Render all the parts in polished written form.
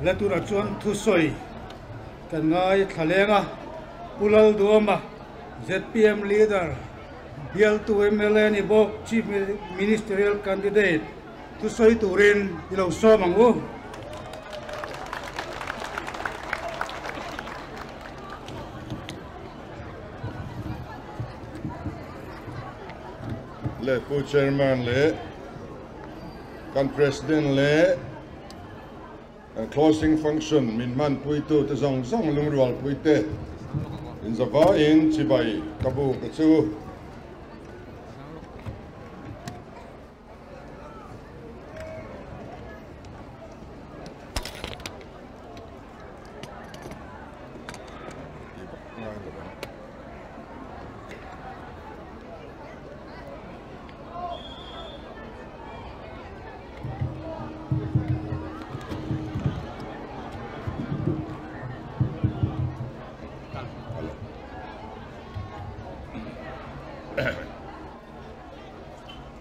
La turah chuan thusawi kan ngai thla leng a, Pu Lalduama, zpm Leader, bialtu mla ni bawk Chief Ministerial Candidate thusawi turin i lo sawm ang u. Le Pu Chairman leh kan President leh kan closing function min hmanpuitu te zawng zawng lungrualpui te inzavaiin chibai ka buk a chu.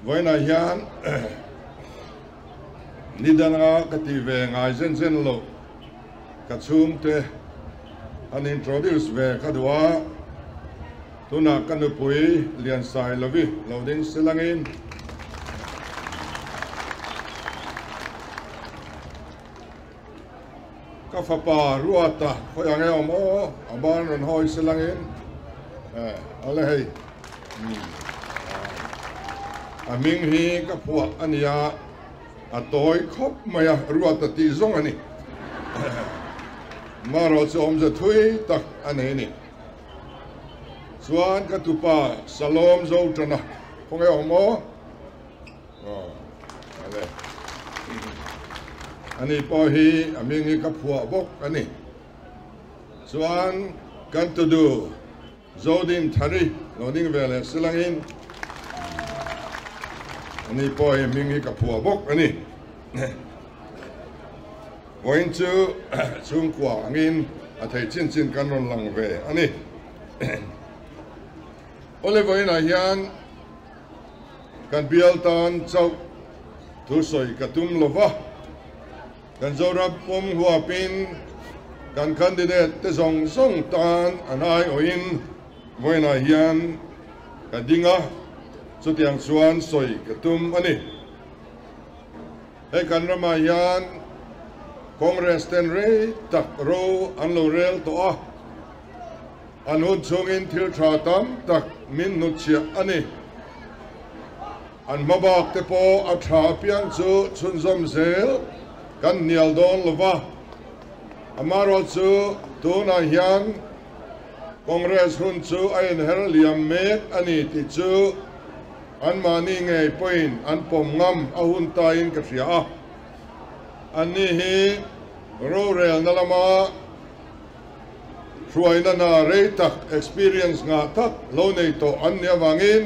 Vawiinah hian ni danga ka ti ve ngai zen zen lo ka chhungte an introduce ve ka duh a, tunah ka nupui Liansai Lovi lo ding silangin Ka fapa Ruata khawi ang e awm aw, a ban rawn hawi se langin a le hei. A hming hi ka phuah a nia, a tawi khawp mai a, Ruata tih zawng a ni. Marawh chu awmze thui tak a nei a ni. Chuan ka tupa Salom Zotana khawnge awm aw. Ani pawh hi a hming hi ka phuah bawk a ni. Chuan kan tudu Zodin Thari lo ding ve leh silangin ani pawh hi hming hi ka phuah bawk a ni. Vawiin chu chhungkua angin a thei chin chin kan rawn lang ve a ni. Awle vawiinah hian Kan bial tan chauh thusawi ka tum lo va, kan Zoram pum huapin kan candidate te zawng zawng tan an aiawhin vawiinah hian ka ding a, chutiang chuan sawi ka tum a ni. Hei kan ramah hian Congress ten rei tak ro an lo rel tawh a, An hun chhungin thil tha tam tak min hnutchhiah a ni. An hmabak te pawh a tha apiang chu chhunzawm zel kan hnial dawn lo va. Amaherawhchu tunah hian Congress hun chu a inher liam mek a ni tih chu anmahni ngei pawhin an pawm ngam a hun tain ka hria a. Anni hi rorelna lama Hruaina hna rei tak, experience ngah tak lo nei tawh an nih avangin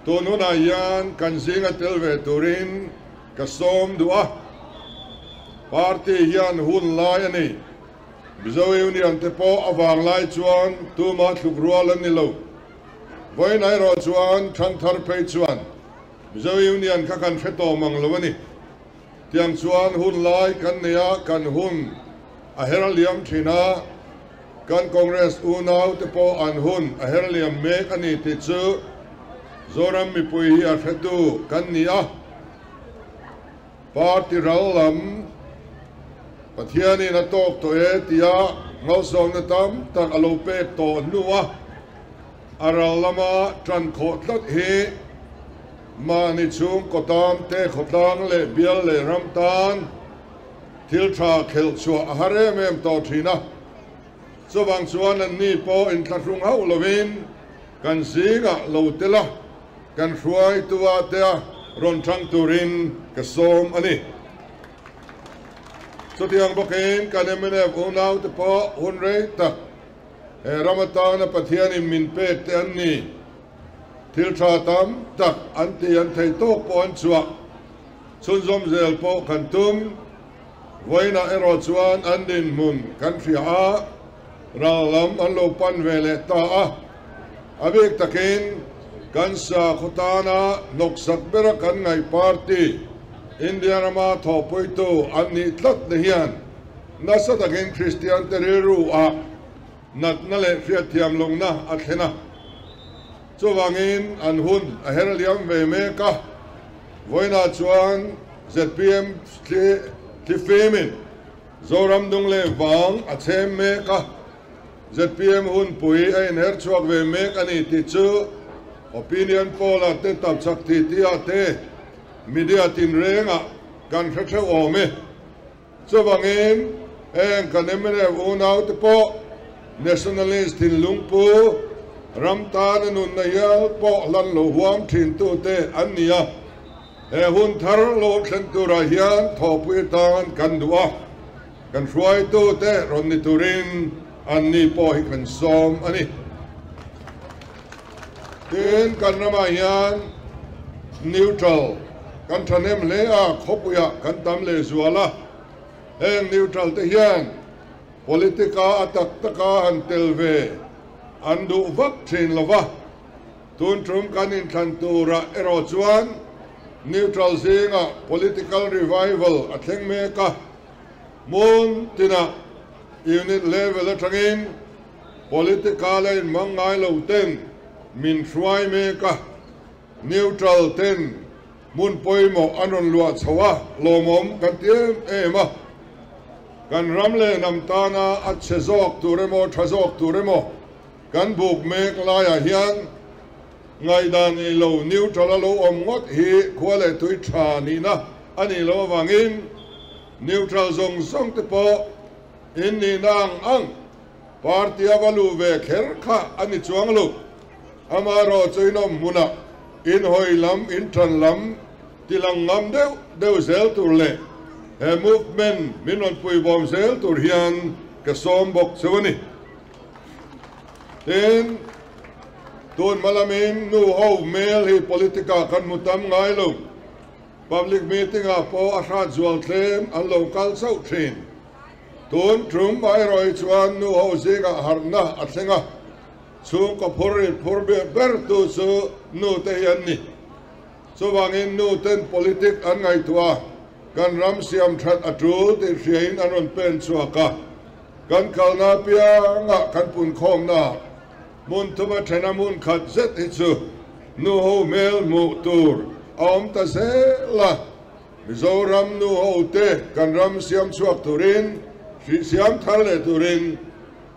tun hunah hian kan zinga tel ve turin ka sawm duh a. Party hian hun lai a ni. Mizo Union te pawh a vang lai chuan tuma thluk rual an ni lo. Vawiin erawh chuan thangthar phei chuan Mizo Union kha kan hre tawh mang lo a ni. Tiang chuan hun lai kan nei a, kan hun a her liam thin a, kan Congress unau te pawh an hun a her liam mek a ni tih chu Zoram mipui hi a hretu kan ni a. Party ral lam Pathianin a tawk tawh e tia malsawmna tam tak a lo pek tawh hnu a, a ral lama tan khawh tlat hi Mahni chhung kawtan te khawtlang leh bial leh ram tan thil tha khelh chhuah a har em em tawh thin a. Chuvang chuan anni pawh inthlahrung hauh lovin kan zingah lo tel a, kan hruaitu-ah te a rawn thang turin ka sawm a ni. Chutiang bawkin kan mnf unaute pawh hun rei tak he ram atana Pathianin min pek te an ni. Thil tha tam tak an ti an thei tawk pawh an chhuah chhunzawm zel pawh kan tum. Vawiinah erawh chuan an dinhmun kan hria a, ral lam an lo pan ve leh ta a. A bik takin kan sakhaw tana hnawksak bera kan ngaih party India rama thawhpuitu an nih tlat na hian, nasa takin Kristian te rilru ah natna leh hriatthiam lohna a thlen a. Chuvangin an hun a her liam ve mek a, vawiinah chuan zpm thlifimin Zoram dung leh vang a chhem mek a, zpm hunpui a inher chhuak ve mek a ni tih chu opinion poll ah te tapchhak titi ah te media tinrengah kan hre theuh awm e. Chuvangin heng kan mnf unaute pawh nationalist thinlung pu ram tana nunna hial pawh hlan lo huam thintute an ni a, he hun thar lo thlen turah hian thawhpui atan kan duh a, kan hruaitute rawn ni turin anni pawh hi kan sawm a ni. Tin, kan ramah hian neutral kan thahnem hle a, khawpuiah kan tam lehzual a. Heng neutral te hian politica a tak taka han tel ve an duh vak thin lo va. Tun tum kan inthlan turah erawh chuan neutral zingah political revival a thleng mek a. Hmun tinah unit level atangin Politica la inhmang ngai lo ten min hruai mek a, neutral ten hmun pawimawh an rawn luah chho a, lawmawm kan ti em em a. Kan ram leh hnam tana a chhe zawk tur emaw tha zawk tur emaw kan buk mek laiah hian ngaihdan nei lo neutral a lo awm ngawt hi khua leh tui tha nihna a nih loh avangin neutral zawng zawng te pawh in nihna ang ang Party a va luh ve kher kha a ni chuang lo. Amaherawh chu inawm hmunah inhawi lam, inṭan lam tilang ngam deuh deuh zel tur leh he movement min rawn puibawm zel tur hian ka sawm bawk cheu a ni. Tin, tun hma lamin nu ho hmel hi politic-ah kan hmu tam ngai lo. Public meeting-ah pawh a hrat zual tlem an lo kal chauh thin. Tun tum erawh hi chuan nu ho zingah harhna a thleng a, chhungkaw phur rit phur ber bertu chu nu te hi an ni. Chuvangin nu ten politic an ngaihtuah a, kan ram siam that a tul tih hriain an rawn pen chhuak a. Kan kalna apiangah kan punkhawmnaah hmun thuma thena hmun khat zet hi chu nu ho hmel hmuh tur a awm ta zel a. Mizoram nu ho te kan ram siam chhuak turin, hrih siam thar leh turin,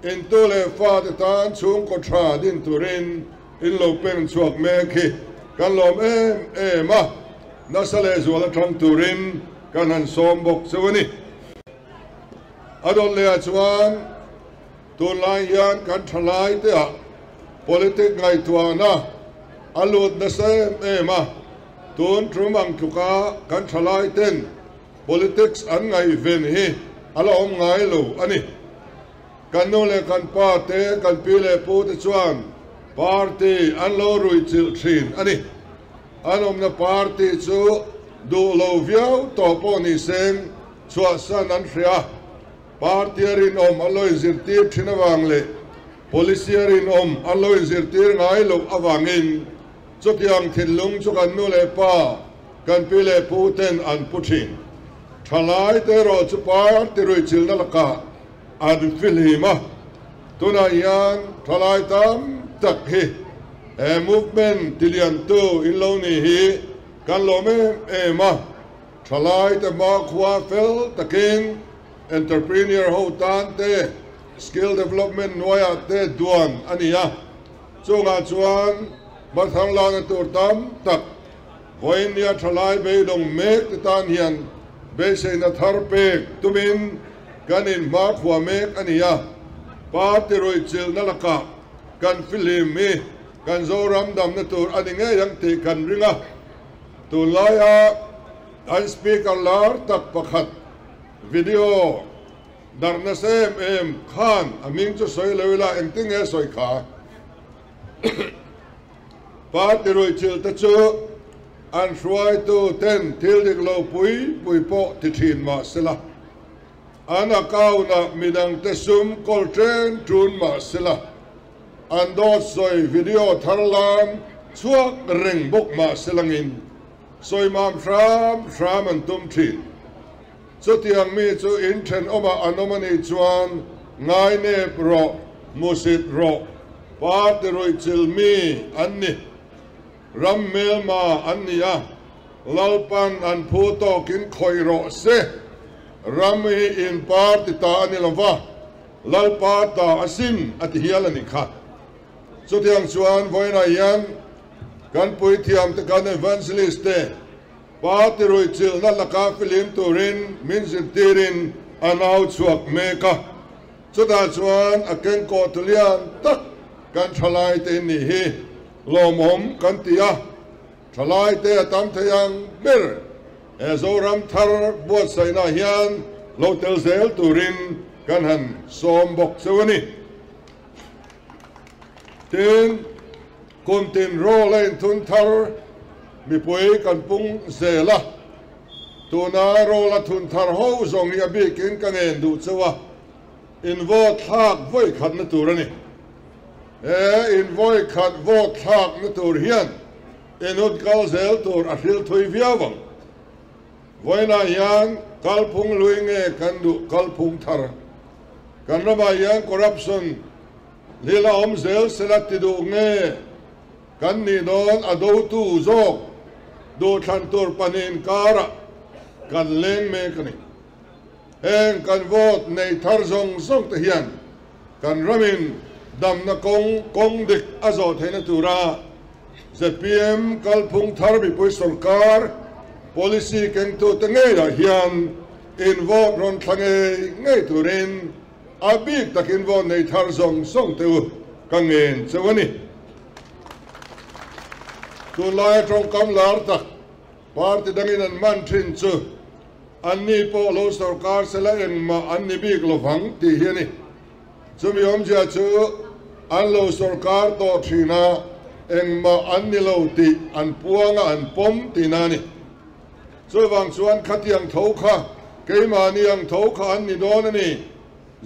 intu leh fate tan chhungkaw tha din turin in lo peng chhuak mek hi kan lawm em em a, nasa leh zual atang turin kan han sawm bawk cheu a ni. A dawt lehah chuan tunlai hian kan thalai teah politic ngaihtuahna a lut nasa em em a, Tun tum ang tluka kan thalai ten politics an ngaihven hi a la awm ngai lo a ni. Kan nu leh kan pa te, kan pi leh pu te chuan party an lo ruihchilh thin a ni. An awmna party chu duh lo viau tawh pawh ni seng chhuahsan an hria. Party a rinawm an lo inzirtir thin avang leh policy a rinawm an lo inzirtir ngai loh avangin Chutiang thinlung chu kan nu leh pa, kan pi leh pu ten an pu thin. Thalai te erawh chu party ruihchilhna lakah an fihlim a. Tunah hian thalai tam tak hi he movement tiliantu in lo ni hi kan lawm em em a. Thalai te hmakhua fel takin entrepreneur ho tan te, skill development hnuaiah te duan a ni a. Chungah chuan hmathang lakna tur tam tak vawinia thalai beidawng mek te tan hian beiseina thar pek tumin kan inhmakhua mek a ni a. Party ruihchilhna lakah kan fihlim hi kan Zoram damna tur a ni ngei ang tih kan ring a. Tunlaia an Speaker lar tak pakhat video Darh nasa em em khan a hming chu sawi lo ila engtin nge sawi kha? Party ruihchilh te chu an hruaitu ten thil dik lo pui pui pawh ti thin mah sela, an account ah midang te sum kawl chen tun mah sela, an dawt sawi video thar lam chhuak reng bawk mah selangin sawi mam hram hram an tum thin. Chutiang mi chu in thenawmah an awm a nih chuan ngainep rawh, hmusit rawh, party ruihchilh mi an ni. Ram hmelma an ni a, Lalpan an phu tawkin khawih rawh se. Ram hi in party ta a ni lo va, Lalpa ta a sin a ti hial a nih kha. Chutiang chuan vawiinah hian kan puithiam te, kan evangelist te party ruihchilhna laka filim turin min zirtirin an au chhuak mek a. Chutah chuan a kengkawh tu lian tak kan thalai te in nih hi lawmawm kan ti a. Thalai te a tam thei ang ber he Zoram thar buatsaihna hian lo tel zel turin kan han sawm bawk cheu a ni. Tin, kum tin rawl a inthun thar mipui kan pung zel a, tuna rawl a thun thar ho zawng hi a bikin ka ngen duh cheu a, in vote thlak vawi khatna tur a ni. He in vawi khat vote thlakna tur hian in hun kal zel tur a hril thui viau ang. Vawiinah hian kalphung lui nge kan duh kalphung thar? Kan ramah hian corruption lil a awm zel sela ti duh nge kan nih dawn a dotu zawk duhthlan tur pahnih inkarah kan leng mek a ni. Heng kan vote nei thar zawng zawng te hian kan ramin damna kawng kawng dik a zawh theihna tura zpm kalphung thar mipui sorkar policy kengtute ngeiah hian in vote rawn thla ngei ngei turin a bik takin vote nei thar zawng zawng te u ka ngen cheu a ni. Tunlaia tawngkam lar tak party dangin an man thin chu Anni pawh lo sorkar sela engmah an ni bik lovang tih hi a ni. Chumi awmzia chu an lo sorkar tawh thin a, engmah an ni lo tih an puang a, an pawm tihna a ni. Chuvang chuan khatiang tho kha keimahni ang tho kha an ni dawn a ni.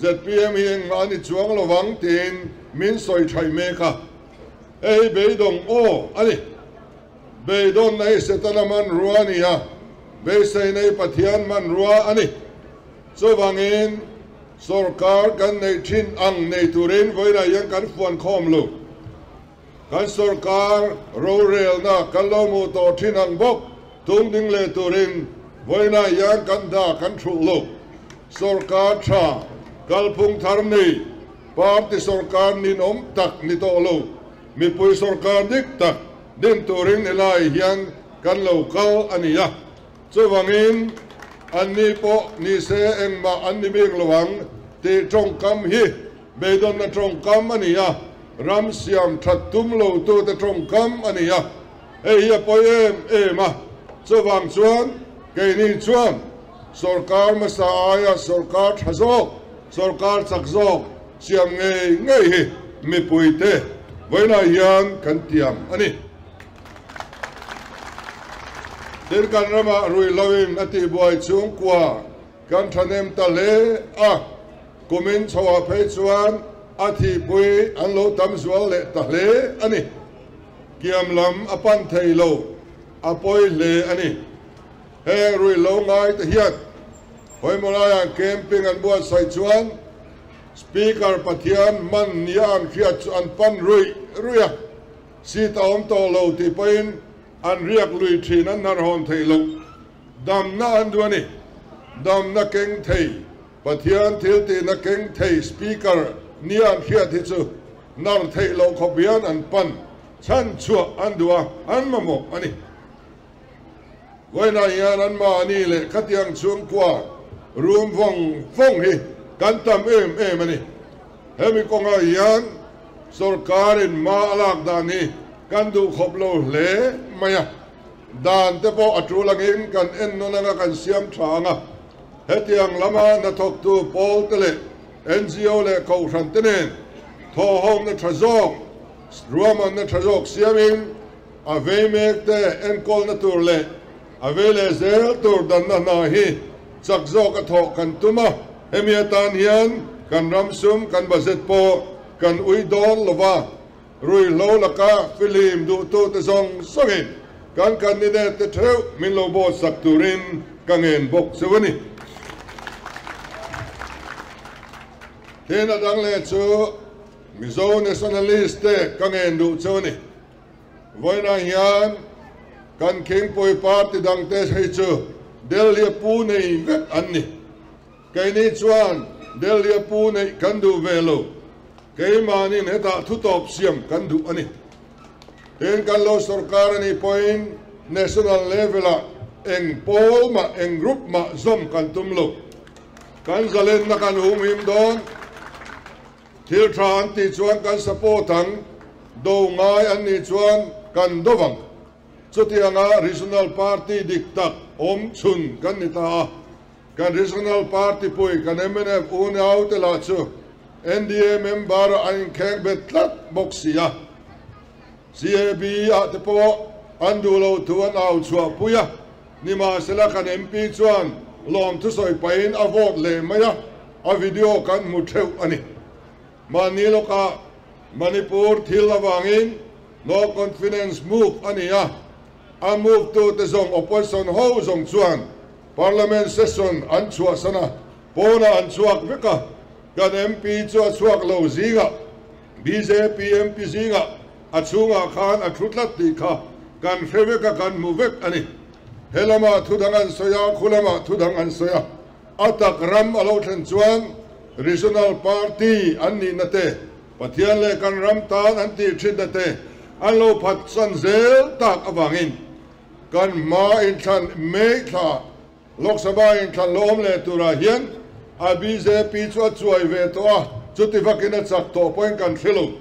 Zpm hi engmah an ni chuang lovang tiin min sawi thaih mek a. Hei hi beidawng aw a ni. Beidawnna hi Setana hmanrua a ni a, beiseina hi Pathian hmanrua a ni. Chuvangin, sorkar kan neih thin ang nei turin vawiinah hian kan fuan khawm lo. Kan sorkar rorelna kan lo hmuh tawh thin ang bawk tung ding leh turin vawiinah hian kan hna kan thulh lo. Sorkar tha, kalphung thar nei, party sorkar ninawm tak ni tawh lo. Mipui sorkar dik tak din turin helai hian kan lo kal a ni a, chuvangin anni pawh ni se engmah an ni bik lo ang tih tawngkam hi beidawnna tawngkam a ni a, ram siam that tum lo tute tawngkam a ni a, hei hi a pawi em em a, chuvang chuan keini chuan sorkar hmasa aia sorkar tha zawk, sorkar chak zawk Siam ngei ngei hi mipuite vawiinah hian kan tiam a ni. Tin, kan ramah ruihloin a tihbuai chhungkua kan thahnem ta hle a, kumin chhoah phei chuan a thihpui an lo tam zual leh ta hle a ni. Kiam lam a pan thei lo, a pawi hle a ni. Heng ruihlo ngaite hian Hawimawlaiah camping an buatsaih chuan Speaker Pathian man nia an hriat chu an pan ruih ruih a, seat a awm tawh lo tih pawhin an riak lui thin an hnarhawn theih loh. Damna an duh a ni. Damna keng thei, Pathian thil tihna keng thei Speaker nia an hriat hi chu nar theih loh khawp hian an pan chhan chhuah an duh a, an mamawh a ni. Vawiinah hian anmahni leh khatiang chhungkua rum vawng vawng hi kan tam em em a ni. Hemi kawngah hian sorkarin hma a lak dan hi kan duh khawp lo hle mai a, dan te pawh a tul angin kan en nawn anga kan siam tha ang a. Hetiang lama hnathawktu pawl te leh ngo leh kohhran te nen thawhawmna tha zawk, ruahmanna tha zawk siamin, A vei mek te enkawlna tur leh a vei leh zel tur danna hna hi chak zawk a thawh kan tum a, hemi atan hian kan ram sum kan budget pawh kan ui dawn lo va, ruihhlo laka filim duhtute zawng zawngin kan candidate te theuh min lo bawtsak turin ka ngen bawk cheu a ni. Tin a dang leh chu Mizo nationalist te ka ngen duh chu a ni. Vawiinah hian kan khingpui party dangte hei chu Delhi a pu nei vek an ni. Keini chuan Delhi a pu neih kan duh ve lo. Keimahnin hetah thutawp siam kan duh a ni. Tin kan lo sorkar a nih pawhin national level-ah eng pawl mah eng group mah zawm kan tum lo. Kan zalenna kan humhim dawn. Thil tha an tih chuan kan support ang, do ngai an nih chuan kan do vang. Chutianga regional party dik tak awm chhun kan ni ta a. Kan regional party pui kan mnf unau te lah chu NDA member ah an inkheng bet tlat bawk si a. CAB ah te pawh an duh lo thu an au chhuah pui a. Nimahsela kan MP chuan lawmthu sawi pahin a vote leh mai a, a video kan hmu theuh a ni. Mahni lawkah Manipur thil avangin no confidence move a ni a, a move tute zawng opposition ho zawng chuan Parliament session an chhuahsan a, pawnah an chhuak vek a, kan MP chu a chhuak lo zingah bjp MP zingah a chhungah khan a thu tlat tih kha kan hre vek a, kan hmu vek a ni. He lamah thu dang an sawi a, khu lamah thu dang an sawi a, a tak ram a lo thlen chuan Regional Party an nihna te, Pathian leh kan ram tan an tih thinna te an lo phatsan zel tak avangin kan hma inthlan May thla Lok Sabha inthlan lo awm leh turah hian a bjp chu a chuai ve tawh a, chuti vakin a chak tawh pawhin kan hre lo.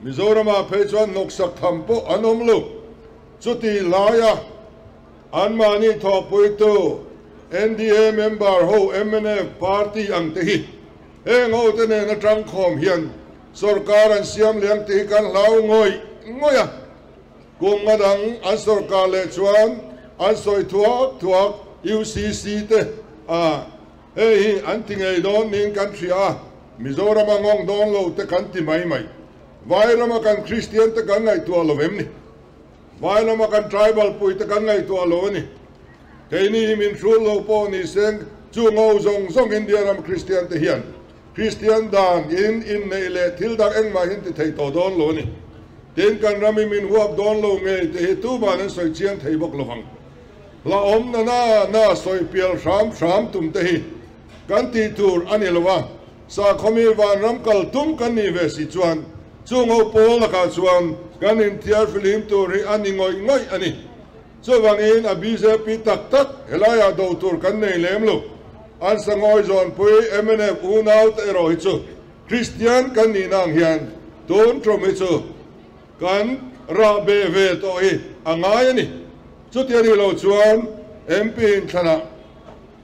Mizoramah phei chuan hnawksak tham pawh an awm lo. Chuti laia anmahni thawhpuitu NDA member ho mnf party ang te hi heng hote nen atang khawm hian sorkar an siam liang tih hi kan hlau ngawih ngawih a. Kum nga dang an sorkar leh chuan an sawi thuak thuak UCC te a hei hi an ti ngei dawn niin kan hria a, Mizoram a ngawng dawn lo te kan ti mai mai. Vairama kan Kristian te kan ngaihtuah lo em ni? Vairama kan tribal pui te kan ngaihtuah lo a ni. Keini hi min hrul lo pawh ni seng chu ngo zawng zawng India ram Kristian te hian Kristian dan in inneih leh thil dang engmah hi an ti thei tawh dawn lo a ni. Tin, kan ram hi min huap dawn lo ngei tih hi tuman an sawi chiang thei bawk lo vang. Hlauhawm na na na sawi pial hram hram tum te hi kan tih tur a ni lo a, sakhawmi vanram kal tum kan nih ve si chuan chung ho pawl lakah chuan kan inthiar fihlim tur hi a ni ngawih ngawih a ni. Chuvangin a bjp tak tak helaiah do tur kan nei lem lo. An sangawi zawnpui mnf unau te erawh hi chu Kristian kan nihna ang hian tun tum hi chu kan rah beh ve tawh hi a ngai a ni. Chuti a nih loh chuan MP inthlanah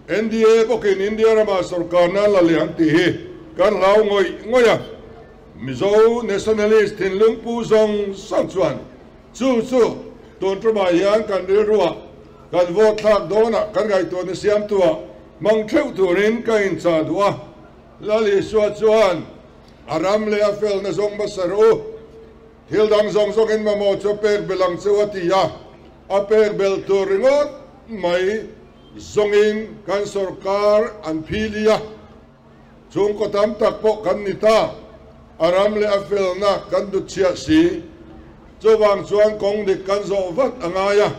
NDA bawkin India ramah sorkarna la leh ang tih hi kan hlau ngawih ngawih a. Mizo nationalist thinlung pu zawng zawng chuan Chu chu tun tumah hian kan rilruah kan vote thlak dawnah kan ngaihtuahna siamtuah hmang theuh turin ka inchah duh a. Lal Isua chuan a ram leh a felna zawng hmasa rawh u, thil dang zawng zawngin mamawh chu a pek belh ang che u a ti a, a pek belh tur ringawt mai zawngin kan sawrkar an phili a. Chhungkaw tam tak pawh kan ni ta, a ram leh a felna kan dut chhiah si. Chuvang chuan kawng dik kan zawh vat a ngai a,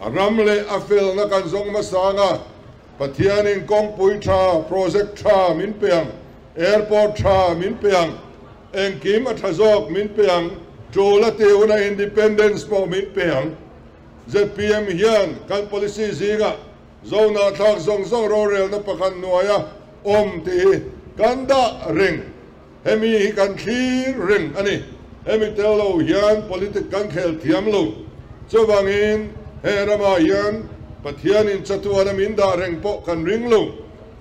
a ram leh a felna kan zawng hmasa ang a, Pathianin kawngpui tha, project tha min pe ang, airport tha min pe ang, engkim a tha zawk min pe ang, tul a tih huna independence pawh min pe ang. Zpm hian kan policy zingah Zohnah thlak zawng zawng rorelna pakhat hnuaia awm tih hi kan dah reng. Hemi hi kan thlir reng a ni. Hemi tel lo hian politic kan khel thiam lo. Chuvangin he ramah hian Pathianin chatuana min dah reng pawh kan ring lo.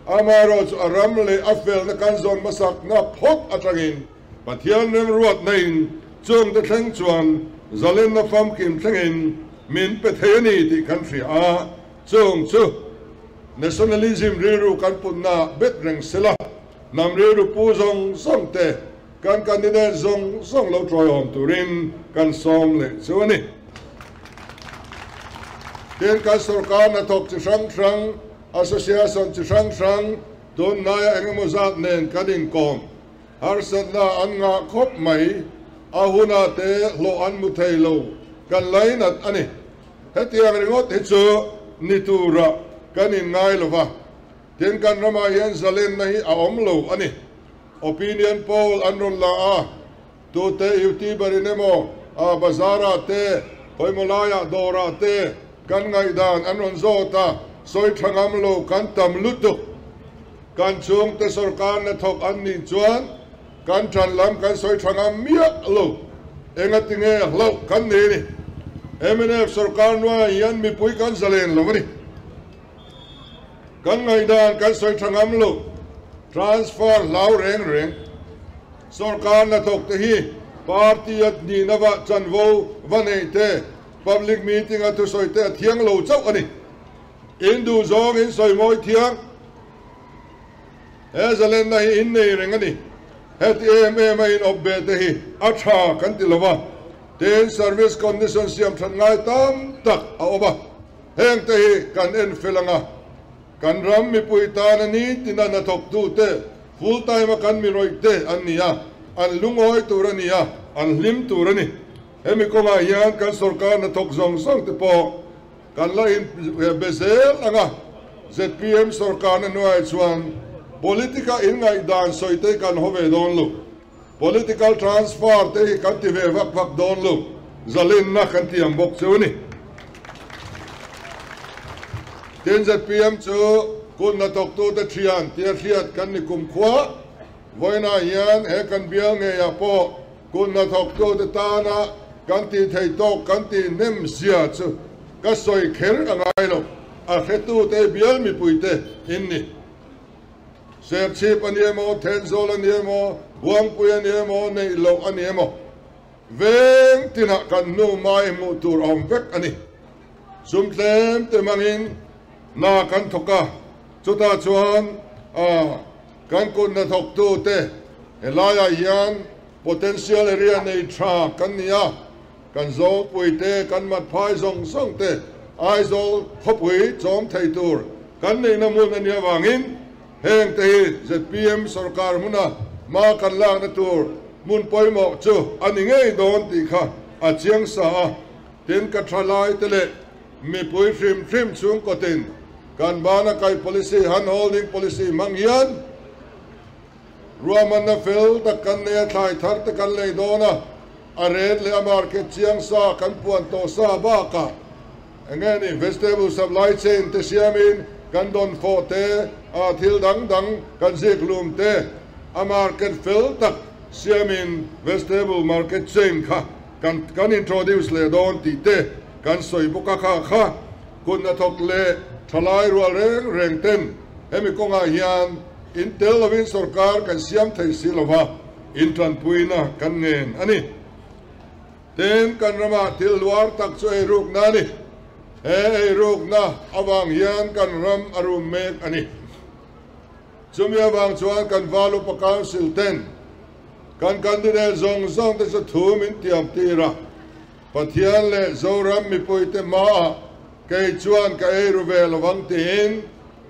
Amaherawhchu a ram leh a felna kan zawn hmasakna phawt atangin Pathian remruatna in chungte thleng chuan zalenna famkim thlengin min pe thei a ni tih kan hria a, chung chu nationalism rilru kan putna bet reng sela, hnam rilru pu zawng zawng te kan candidate zawng zawng lo tawihawm turin kan sawm leh chu a ni. Tin, kan sorkar hnathawk chi hrang hrang, association chi hrang hrang, tunhnaia engemaw zat nen kan inkawm. Harsatna an ngah khawp mai, a huna te hlawh an mu thei lo, kan lainat a ni. Hetiang ringawt hi chu ni tura kan inngai lo va, tin kan ramah hian zalenna hi a awm lo a ni. Opinion poll an rawn la a, tute youtuber in emaw bazar-ah te, khawimaw laiah dawrah te kan ngaihdan an rawn zawt a, sawi tha ngam lo kan tam lutuk. Kan chhungte sorkar hnathawk an nih chuan kan ṭan lam kan sawi ṭha ngam miah lo. Engatinge hlauh kan nei a ni. Mnf sorkar hnuaiah hian mipui kan zalen lo a ni. Kan ngaihdan kan sawi ṭha ngam lo. Transfer hlau reng reng. Sorkar hnathawk te hi party a nihna va chanvo va neih te, public meeting a thusawi te a thiang lo chauh a ni. In duh zawng in sawi mawi thiang. He zalenna hi in nei reng a ni. Heti em em a in awp ve te hi a tha kan ti lo va. Tin, service condition siam that ngai tam tak a awm a. Heng te hi kan en fel ang a. Kan ram mipui tana nitina hnathawktu te, full time a kan mi rawih te an ni a. An lungawi tur a ni a, an hlim tur a ni. Hemi kawngah hian kan sorkar hnathawk zawng zawng te pawh Kan la in be zel ang a, zpm sorkarna hnuaiah chuan politica in ngaihdan sawi te hi kan haw ve dawn lo, political transfer te hi kan ti ve vak vak dawn lo, zalenna kan ti ang bawk chu a ni. Tin, zpm chu kut hnathawktute thian tia hriat kan ni kumkhua, vawiinah hian he kan bial ngeiah pawh Kut hnathawktute tana kan tih theih tawk kan tih hnem zia chu ka sawi kher a ngai lo, a hretute bial mipuite in ni. Serchhip a ni emaw, Thenzawl a ni emaw, Buangpui a ni emaw, neih loh a ni emaw, veng tinah kan hnu mai hmuh tur a awm vek a ni. Sum tlem te hmangin hna kan thawk a, chutah chuan Kan kut hnathawktute helaiah hian potential area nei tha kan ni a, kan Zawlpuite, kan Matphai zawng zawng te Aizawl khawpui chawm thei tur kan neihna hmun a nih avangin heng te hi zpm sorkar hmuna hma kan lakna tur hmun pawimawh chu a ni ngei dawn tih kha a chiang sa a, tin ka thalai te leh mipui hrim hrim chhungkawtin Kan bana kai policy, hand holding policy hmang hian ruahmanna fel tak kan nei a, thlai thar te kan lei dawn a, a ret leh a market chiang sa kan puan tawh sa bakah eng nge ni vegetable supply chain te siamin kan dawn fawh te, a thil dang dang kan zik hlum te, a market fel tak siamin vegetable market chain kha kan kan introduce leh dawn tih te kan sawi bawk a kha kha. Kut hnathawk leh thalai rual reng reng ten hemi kawngah hian in tel lovin sorkar kan siam thei si lova, in tanpuina kan ngen a ni. Tin, kan ramah thil hluar tak chu eirukna a ni. He eirukna avang hian kan ram a rum mek a ni. Chumi avang chuan kan Val Upa Council ten kan candidate zawng zawng te chu thu min tiam tir a. Pathian leh Zoram mipuite hmaah kei chuan ka ei ru ve lovang tiin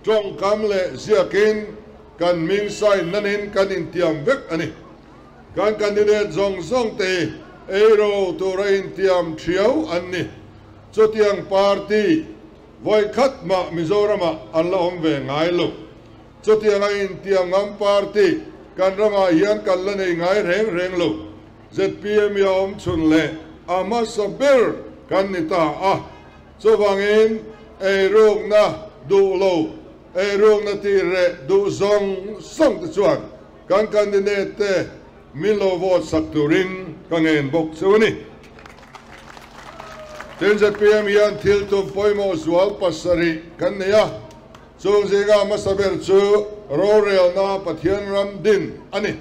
tawngkam leh ziakin kan hming sign nanin kan intiam vek a ni. Kan candidate zawng zawng te hi ei ro tura intiam thiau an ni. Chutiang party vawi khat mah Mizoramah an la awm ve ngai lo. Chutianga intiam ngam party kan ramah hian kan la nei ngai reng reng lo. Zpm i a awm chhun leh a hmasa ber kan ni ta a, chuvangin eirukna duh lo, eirukna tih reh duh zawng zawng te chuan kan candidate te min lo vote sak turin ka ngen bawk chu a ni. Tin, zpm hian thil tum pawimawh zual pasarih kan nei a, chung zinga hmasa ber chu rorelna Pathian ram din a ni.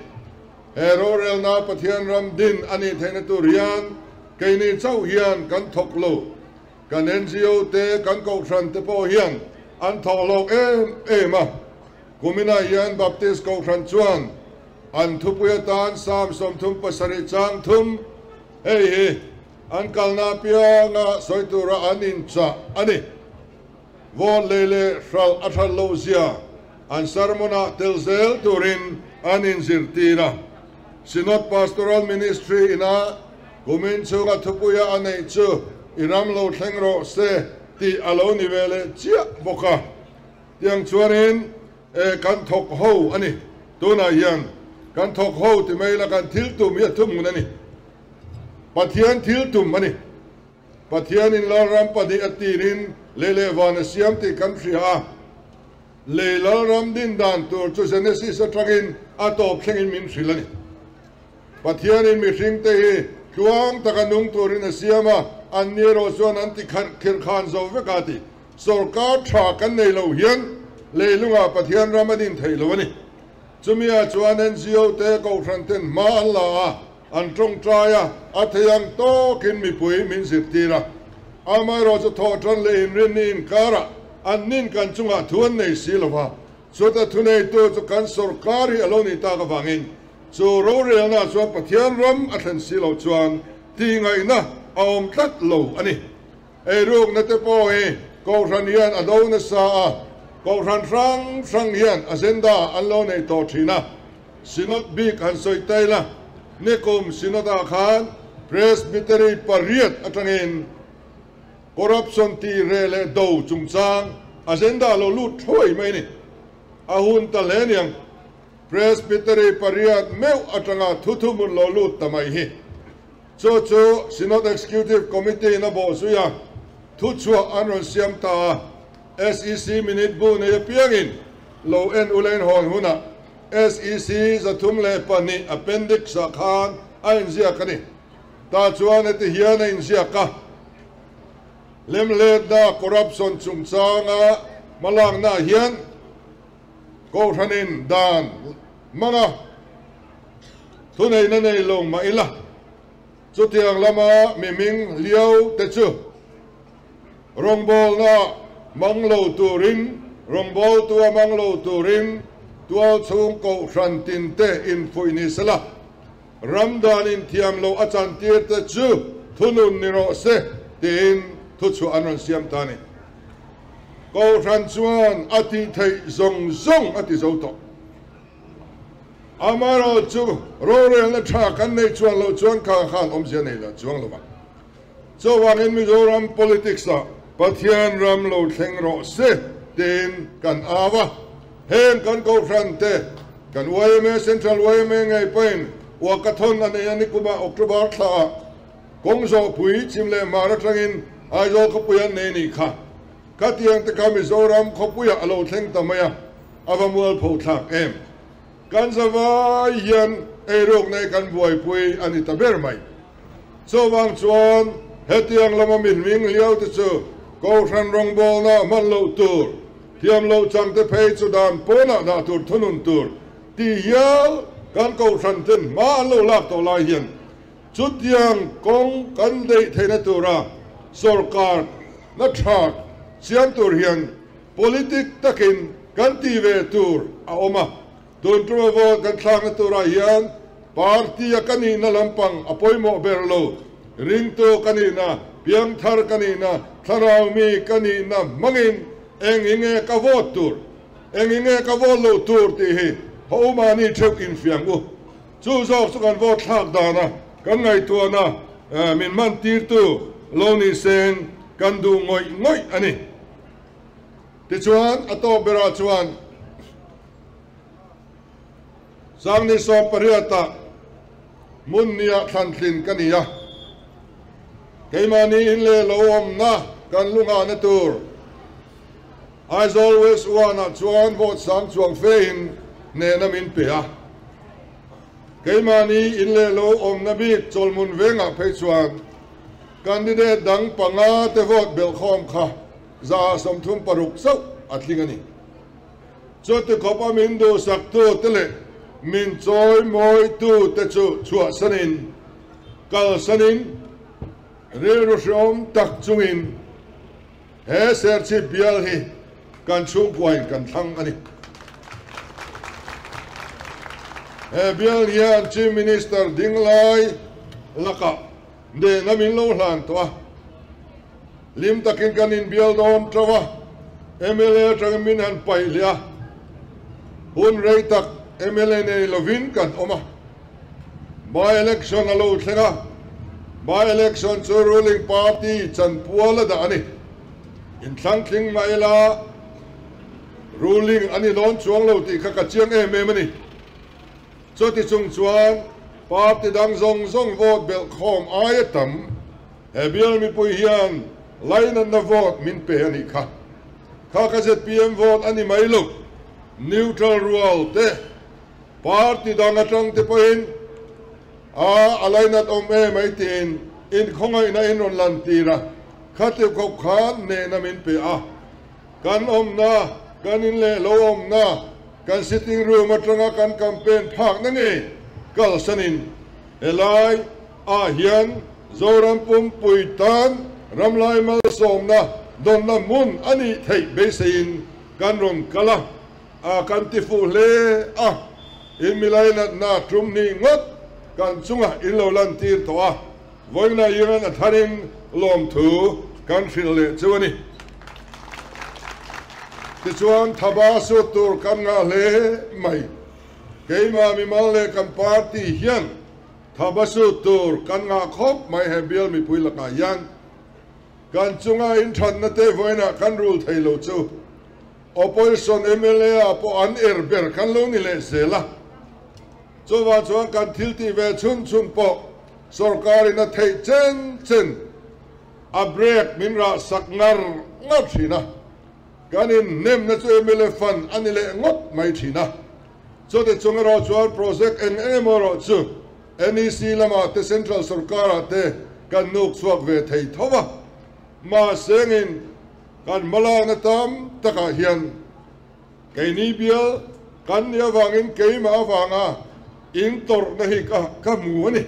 He rorelna Pathian ram din a nih theihna tur hian keini chauh hian kan thawk lo. Kan ngo te, kan kohhran te pawh hian an thawk hlawk em em a. Kuminah hian Baptist kohhran chuan an thupui atan Psalm 37 chang thum hei hi an kalna apianga sawi tura an inchah a ni. Vote lei leh hralh a that loh zia an sermon-ah tel zel turin an inzirtir a. Synod Pastoral Ministry ina kumin chhunga thupuia a neih chu I ram lo thleng rawh se tih a lo ni ve leh chiah bawk a. Tiang chuanin e kan thawk ho a ni. Tunah hian kan thawk ho ti mai ila kan thil tum hi a thuhmun a ni. Pathian thil tum a ni. Pathianin Lalram pahnih a tirin lei leh van a siam tih kan hria a. Lei Lalram din dan tur chu Genesis atangin a tawp thlengin min hrilh a ni. Pathianin mihringte hi tluang taka nung turin a siam a, anni erawh chuan an ti khirkhan zo vek a ti. Sorkar tha kan nei lo hian leilungah Pathian ram a din theih lo a ni. Chumia chuan NGO te kohhran ten hma an la a, an tawngtai a, a thei ang tawkin mipui min zirtir a. Amaherawhchu thawhtan leh inrinni inkarah an nin kan chungah thu an nei si lo va, chuta thuneitu chu kan sorkar hi a lo nih tak avangin chu rorelna chuan Pathian ram a thlen si loh chuan tihngaihna a awm tlat lo a ni. Eirukna te pawh hi Kohhran hian a do nasa a, Kohhran hrang hrang hian agenda an lo nei tawh thin a. Synod bik han sawi ta ila, nikum Synod-ah khan Presbytery pariat atangin corruption tih reh leh do chungchang agenda a lo lut thuai mai a ni. A hun ta hle niang. Presbytery pariat meuh atanga thuthumun lo lut ta mai hi. Chu chu Synod Executive Committee in a bawhzui a, thuchhuah an rawn siam ta a, SEC minute bu nei apiangin lo en ula in hawn hunah SEC 302 appendix ah khan a inziak a ni. Tah chuan heti hian a inziak a, Lemhletna corruption chungchanga hmalaknaah hian Kohhranin dan hmanga thuneihna nei lo mah ila, chutiang lama miming liau te chu rawngbawlna hmang lo turin, rawngbawltua hmang lo turin tualchhung Kohhran tinte infuih ni sela, ram dan inthiam lo a chantir te chu thunun ni rawh se tiin thuchhuah an rawn siam ta a ni. Kohhran chuan a tih theih zawng zawng a ti zo tawh. Amaherawh chu rorelna tha kan neih chuan loh chuan kha khan awmzia nei lo chuang lo vang. Chuvangin Mizoram politics ah Pathian ram lo thleng rawh se tiin kan au a. Heng kan Kohhran te, kan yma, Central yma ngei pawhin Walkathon a nei a nikumah October thla ah Kawng zawhpui chim leh hmar atangin Aizawl khawpui an nei nih kha. Khatiang te kha Mizoram khawpuiah a lo thleng ta mai a, a va mualpho thlak em. Kan zavai hian eiruk nei kan buaipui a ni ta ber mai. Chuvang chuan hetiang lama mi hming hliau te chu Kohhran rawngbawlna hman loh tur, thiam loh chang te phei chu dan pawnah dah tur thunun tur tih hial kan Kohhran ten hma an lo lak tawh lai hian Chutiang kawng kan deih theihna tura sorkar na tha siam tur hian politic takin kan ti ve tur a awm a. Tun tuma vote kan thlakna turah hian party a ka nihna lampang a pawimawh ber lo. Ringtu ka nihna, piangthar ka nihna, thlarau mi ka nihna hmangin eng hi nge ka vote tur, eng hi nge ka vote loh tur tih hi ho mahni theuh infiang u. Chu zawk chu kan vote thlak dana kan ngaihtuahna min hman tirtu lo ni seng kan duh ngawih ngawih a ni. Tichuan a tawp berah chuan Sangni 18-ah hmun nia thlantlin ka ni a, keimahni in leh lo awmna kan lu nghahna tur Aizawl West One-ah chuan vote sang chuang fein hnehna min pe a. Keimahni in leh lo awmna bik chawlhmun vengah phei chuan candidate dang panga te vote belhkhawm kha 136 chauh a tling a ni. Chuti khawpa min duhsaktu te leh min chawimawitu te chu chhuahsanin, kalsanin, rilru hreawm tak chungin, He Serchhip bial hi kan chhungkuain kan thlang a ni. He bial hian Chief Minister ding lai lakah nehna min lo hlan tawh a. Hlim takin kan inbial dawn teuh a, mla atangin min han paih leh a. Hun rei tak mla nei lovin kan awm a. By election a lo thleng a, by election chu ruling party chanpual a dah a ni. Inthlang tling mah ila ruling a ni dawn chuang lo tih kha ka chiang em em a ni. Chuti chung chuan party dang zawng zawng vote belh khawm aia tam he bial mipui hian lainatna vote min pe a nih kha. Kha ka zpm vote a ni mai lo, neutral rual te party dang atang te pawhin a a lainat awm em ai tiin inkhawngaihna in rawn lan tir a, khati khawp khan nehna min pe a. Kan awmna, kan in leh lo awmna, kan sitting room atanga kan campaign phakna ngei kalsanin helai ah hian Zoram pumpui tan ramlai malsawmna dawnna hmun a nih theih beiseiin kan rawn kal a, a kan ti fuh hle a, in milai natna tum ni ngawt kan chungah in lo lantir tawh a, vawiinah hian a tharin lawmthu kan hrilh leh chu a ni. Tichuan thaba sut tur kan ngah hle mai. Keimah mimal leh kan party hian thaba sut tur kan ngah khawp mai he bial mipui lakah hian kan chunga inthatna te vawiinah kan rul thei lo chu Opposition mla ah pawh an er ber kan lo ni leh zel a. Chuvang chuan kan thil tih ve chhun chhun pawh sorkarin a theih chen chen a break min rah sak ngar ngar thin a, kan inhnemna chu mla fund a ni leh ngawt mai thin a. Chuti chung erawh chuan project eng eng emaw erawh chu NEC lamah te Central sorkarah te kan nuk chhuak ve thei tho a, mahsengin kan hmalakna tam takah hian keini bial kan nih avangin keimah avanga intawrhna hi ka hmu a ni.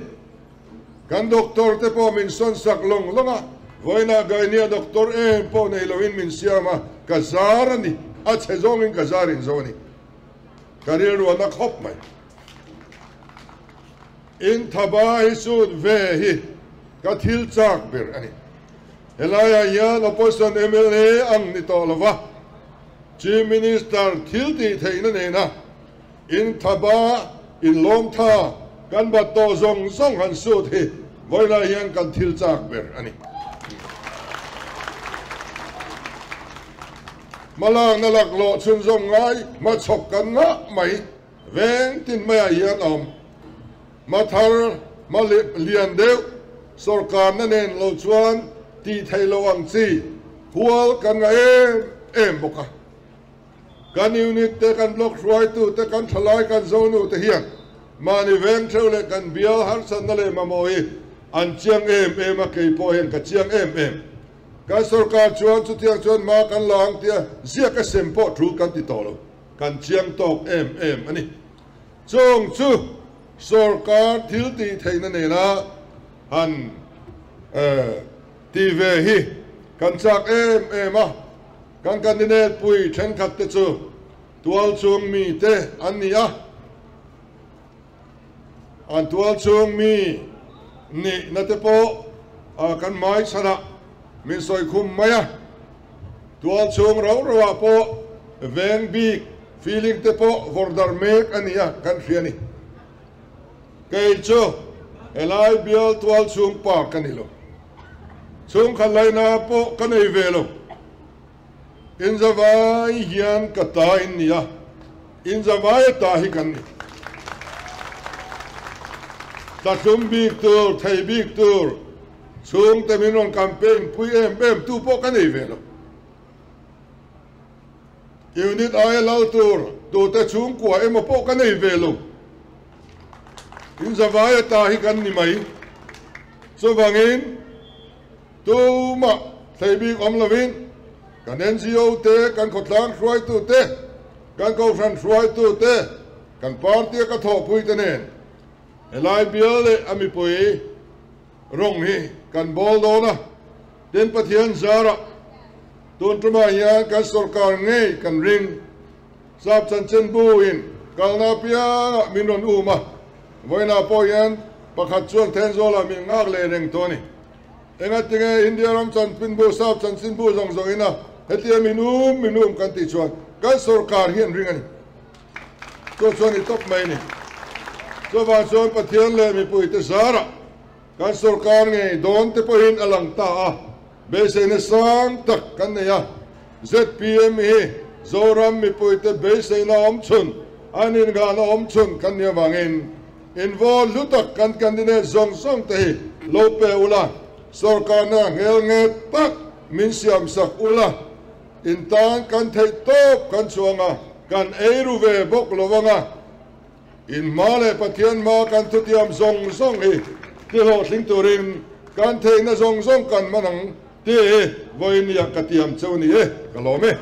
Kan doctor te pawh min sawn sak lawng lawng a, vawiinah Gainia doctor em pawh nei loin min siam a, ka zar a ni, a chhe zawngin ka zar in zo a ni. Ka rilru a na khawp mai. In thaba hi sut ve hi ka thil chak ber a ni. Helaiah hian Opposition mla ang ni tawh lova, Chief Minister thil tih theihna nena In thaba, in lawm tha, kan bat tawh zawng zawng han sut hi vawilah hian kan thil chak ber a ni. Hmalakna laklawh chhunzawm ngai hmachhawp kan ngah mai veng tin maiah hian a awm. Hma thar, hma lian deuh sawrkarna nen lo chuan tih theih loh ang chi hual kan ngah em em bawk a. Kan unit te, kan block hruaitu te, kan thalai, kan zonu te hian mahni veng theuh leh kan bial harsatna leh mamawh hi an chiang em em a, kei pawh hian ka chiang em em. Kan sorkar chuan chutiang chuan hma kan la ang tia ziak a sem pawh thu kan ti tawh lo, kan chiang tawk em em a ni. Chung chu sorkar thil tih theihna nena han ti ve hi kan chak em em a. Kan candidate pui thenkhat te chu tualchhung mi te an ni a, an tualchhung mi nihna te pawh kan hmai chhanah min sawi khum mai a, tualchhung rau rauah pawh veng bik feeling te pawh vawrdar mek a ni a kan hria a ni. Kei chu helai bial tualchhung pa ka ni lo. Chhungkhat laina pawh ka nei ve lo. Inzavai hian ka ta in ni a, inzavai ta hi kan ni. Tlahlum bik tur, thei bik tur, chhungte min rawn campaign pui em em tu pawh ka nei ve lo. Unit aia lal tur tute chhungkua emaw pawh ka nei ve lo. Inzavai ta hi kan ni mai. Chuvangin tumah thlei bik awm lovin kan NGO te, kan khawtlang hruaitu te, kan kohhran hruaitu te, kan party a ka thawhpui te nen helai bial leh a mipui rawng hi kan bawl dawn a. Tin, Pathian zarah tun tumah hian kan sorkar ngei kan ring. Sap chanchinbu in kalna apiangah min rawn um a, vawiinah pawh hian pakhat chuan Thenzawl ah min nghak leh reng tawh a ni. Engatinge India ram chanchinbu, Sap chanchinbu zawng zawng ina hetia min um min um kan tih chuan kan sorkar hi an ring a ni. Chu chuan i tawp mai a ni. Chuvang chuan Pathian leh mipuite zarah kan sorkar ngei dawn te pawhin a lang ta a, beiseina sang tak kan nei a. Zpm hi Zoram mipuite beiseina awm chhun, an innghahna awm chhun kan nih avangin invawl hlu tak kan candidate zawng zawng te hi lo pe ula, sorkarna nghel nge tak min siamsak ula, in tan kan theih tawp kan chhuang a, kan ei ru ve bawk lo ang a. In hma leh Pathian hma kan thutiam zawng zawng hi tihlawhtling turin kan theihna zawng zawng kan hman ang tih hi vawiin nia ka tiam cheu ni e, ka lawm e.